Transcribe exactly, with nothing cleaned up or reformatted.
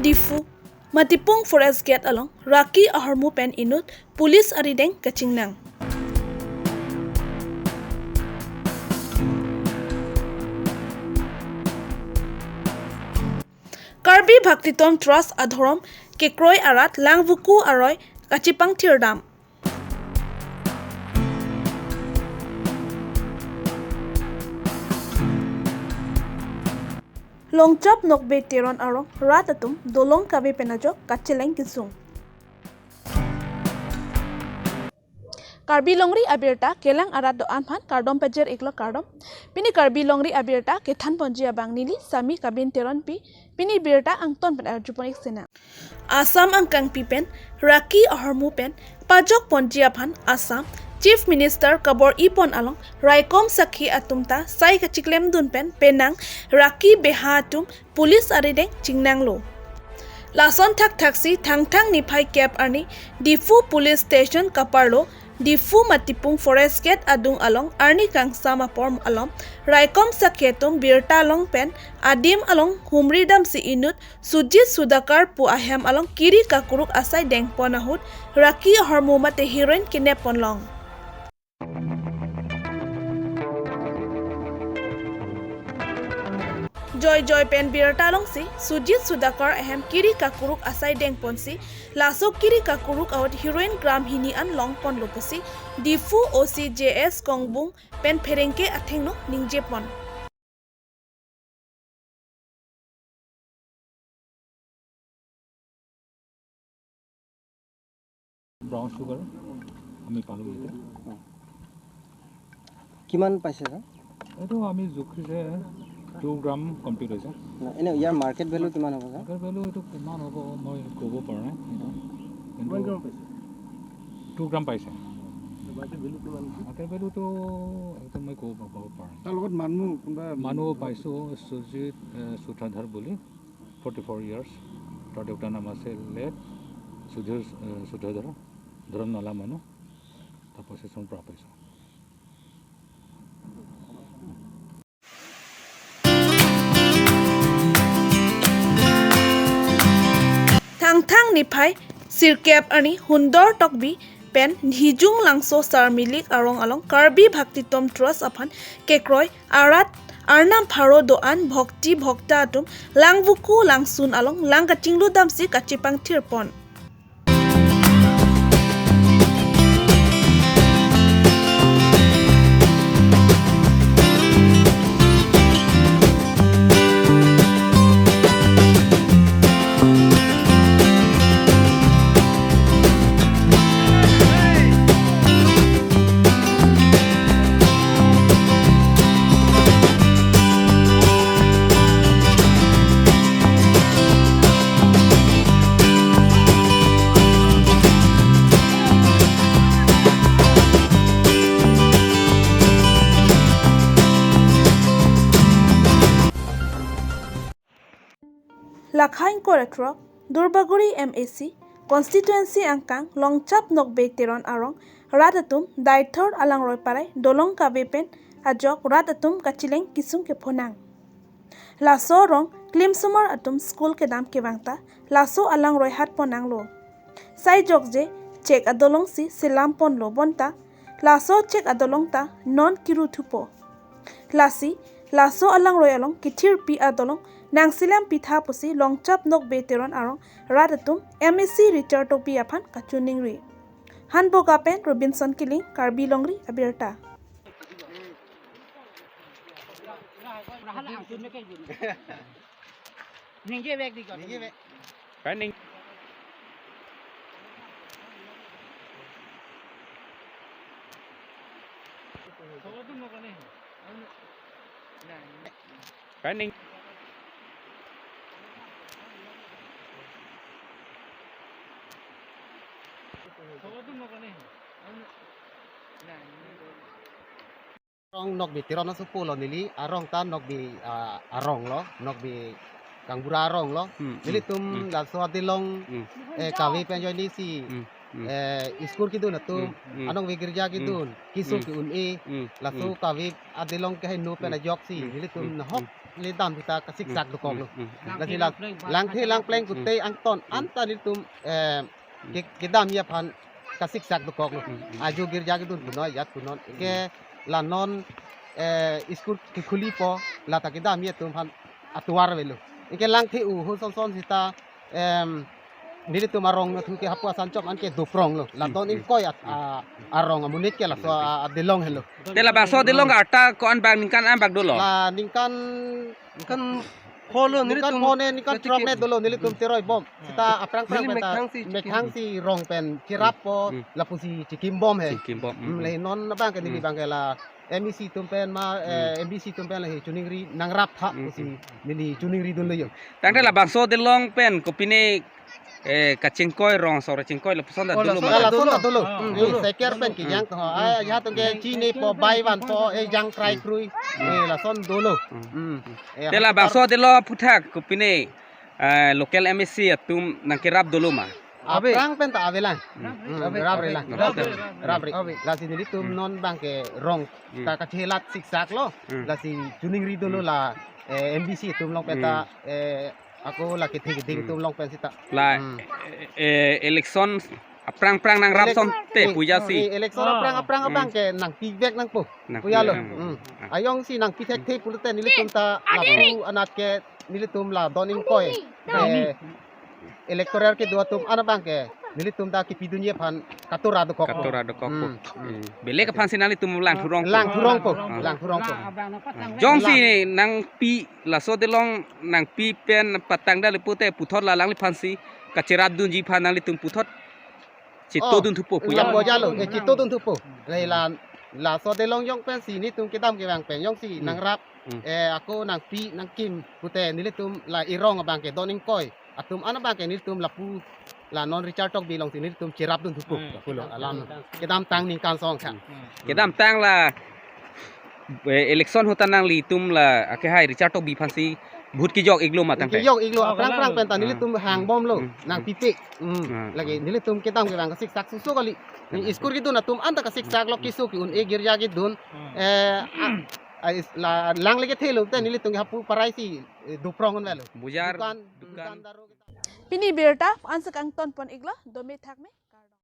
Diphu, Matipung Forest Gate along raki ahormu pen inut police arideng kachingnang. Karbi Bhaktitom Trust adhorom kekroi arat langvoku aroi kachepangthirdam. Longchap Nokbe Teron arong rat atum dolong kave pen ajok kacheleng kesung. Karbi Longri abirta kelang arat do-an aphan kardom pajir-iklo, kardom. Pini Karbi Longri abirta kethan ponji abang neli Sami Kabin Teronpi. Pini birta angton pen arjupon-ik sinang. Assam angkangpi pen raki ahormu pen pajok ponji aphan Assam Chief Minister kabor-ipon along raikom sakhi atum ta sai kachiklemdun pen penang raki beha atum police arideng chingnanglo. Lason thakthaksi Thangthang niphai kep arni Diphu Police Station kaparlo Diphu Matipung Forest Gate adung along arni kangsam apor malom raikom sakhi atum birta along pen adim along humri damsi inut Sujit Sudhakar pu ahem along kiri kakuruk asai dengpon ahut raki ahormu mate heroin kenep ponlong. Joijoi pen birta alongsi Sujit Sudhakar ahem kiri kakuruk asai dengponsi laso kiri kakuruk ahut heroin gram hini an longponlo pusi Diphu O C J S Kongbung pen pherangke athengno ningjepon. Brown sugar আমি পালোঁ ইয়াতে। কিমান পাইছে ছাৰ? এইটো আমি জুখিছে টু গ্ৰাম কমপ্লিট হৈছে। ন- এনে ইয়াৰ মাৰ্কেট ভেলু কিমান হ'ব ছাৰ? মাৰ্কেট ভেলু এইটো কিমান হ'ব মই ক'ব পৰা নাই এইটো। কিন্তু কিমান গ্ৰাম পাইছে? টু গ্ৰাম পাইছে। মাৰ্কেট ভেলু কিমান? মাৰ্কেট ভেলুটো এইটো মই ক'ব ক'ব পৰা নাই। তাৰ লগত মানুহ কোনোবা মানুহ পাইছোঁ সুজিত এ, চুঠাধৰ বুলি, ফৰ্টি ফ'ৰ ইয়াৰ্ছ। তাৰ দেউতাৰ নাম আছে লেট সুধীৰ এ, চুঠাধৰ, ধৰমনালা মানুহ। তাৰ পজিশ্যনৰ পৰা পাইছোঁ। Thangthang niphai sirkep arni Hundor Tokbi pen Hijung Langso Sarmilik arong along Karbi Bhaktitom Trust aphan kekroi arat arnam pharo do-an bhokti bhokta atum langvoku langsun along lang kachinglu damsi kachepangthirpon. Lakha ingkoi ra throk, Durbagori M A C constituency angkang Longchap Nokbe Teron arong rat atum Daithor alangroi parai dolong kave pen ajok rat atum kacheleng kesung kephonang. Laso arong klimsomar atum school kedam kevang ta laso alangroi hatpon nanglo. Sai jokje chek adolongsi selamponlo bonta laso chek adolong ta non kiru thupo. Lasi laso alangroi along kethirpi adolong nangselam pitha pusi Longchap Nokbe Teron arong rat atum M A C Richard Tokbi aphan kachiningri. Hanboka pen Robinson Killing, Karbi Longri abirta. Arong Nokbe Teron aso pulo neli arong ta Nokbe ah, arong lo, Nokbe kangbura arong lo. Hmm, Neli hmm, tum hmm. Laso adelong Hmm. Eh, kave pen join si Hmm. Hmm. Eh, school kedun atum, Hmm, hmm. anong ve girja kedun, Hmm. keso Hmm. ke-un-e, Hmm. laso Hmm. kave adelong ke heno pen Hmm. ajoksi, Hmm. nelitum Hmm. nahok Hmm. le dam sita kasiksak Hmm. dokoklo. Hmm. Hmm. Lasi la, langthe langpleng Hmm. kutei angton, Hmm. anta nelitum, eh, Hmm. ke, kedamji aphan kasiksak dokoklo. Hmm. Hmm. Ajo girja kedun punon, ajat punon. Hmm. Ke la non, eh, school kekhulipo, lata kedamji atum aphan atovar avelo. Anke langthe-o ho son son sita, em, nelitum arong nathu ke hapu asan chom anke dopronglo. La don Hmm. ingkoi at, a, arong amonit ke laso a, adelong helo. Te labangso adelong arta ko-an bak ningkan an bak dolo? La ningkan Kan phongo ningkan nelitum phone ningkan ketik throk ne dolo nelitum cheroi bom. Sita aphrang aphrang Neli pen ta mekhang si chikim. mekhang si rong pen cherappo Hmm. lapusi chikim bom he. Chikim bom. Hmm, Hmm. le non abang ke neli Hmm. bang ke la M E C atum pen ma, eh, Hmm. M B C atum pen la he choningri nangrap tha Hmm. pusi neli choningri dunlo yo. Tangte labangso adelong pen kopine, eh, kachingkoi rong asor chingkoi lapuson ta Oh, dolo lason ma? Lason ta dolo. Ah, Hmm, dolo. Seker pen kejang to. Ah, ya to ke chinipo bai vanpo, eh, jang krai krui. Hmm. Eh, lason dolo. Hmm. Hmm. Eh, Te labangso adelong aphuthak kopine, eh, local M A C atum nangkerap dolo ma? Ave. Aphrang pen ta avelang. Hmm. Hmm, Ave, rap ave. relang. Rap, Rap, rap. rap re. Ave. Lasi nelitum Hmm. non bang ke rong Hmm. ta kachelat siksak lo. Hmm. Lasi choningri dolo Hmm. la, eh, M B C atum along pen ta, Hmm. eh, ako la kethek kethek Hmm. atum along pen sita. La, Hmm. eh, eh, election aphrang aphrang nangrap Elec-, son te eh, puja si. eh, election Ah. aphrang aphrang Hmm. abang ke nangpivek nangpo. Nangpi-, Puya lo. hmm. Hmm. Ah. Ajongsi nangpi thekthe pulote nelitum ta lapu anat ke nelitum la don ingkoi. Eh, electoral kedo atum an abang ke nelitum ta kepidunji aphan katora dokok. Katora dokok. Hmm. Hmm. Belek aphan si nanglitum lang thurong. Lang thurongpo, Ah. lang thurongpo. Jongsi nangpi laso adelong nangpi pen patang dali pute puthot la alangliphan si kacherap dunji aphan nanglitum puthot chito Oh, dun thupo pu ya. Lambo jalo, eh, chito dun thupo. Lai la, laso adelong jong pen si nelitum kedam kevang pen jongsi Hmm. nangrap, Hmm. eh, ako nangpi nangkim pute nelitum la erong abang ke don ingkoi atum an abang ke nelitum lapu la non Richard Tokbi along si nelitum cherap dun thupo. Hmm. Pulo alam. Kedamtang ningkan song kha. Hmm. Kedamtang la, eh, election ahut ta nanglitum la akehai Richard Tokbi aphan si vote kejok iklo ma tangte? Kejok iklo, aphrang aphrang pen ta Hmm. nelitum hang bom lo, Hmm. nangpipe. Hmm. Hmm. Lake nelitum kedam kevang kasiksak susu kali. Hmm. School kedun atum an ta kasiksak lo, keso ke-un-e, girja kedun. Hmm. Eh, a, a, is, la, lang lake thelo te nelitum hapu parai si, eh, doprong unvelo. Bujar, Dukan, dukan. Dukan daro. Pini birta an sek angton pon iklo, dome thakme.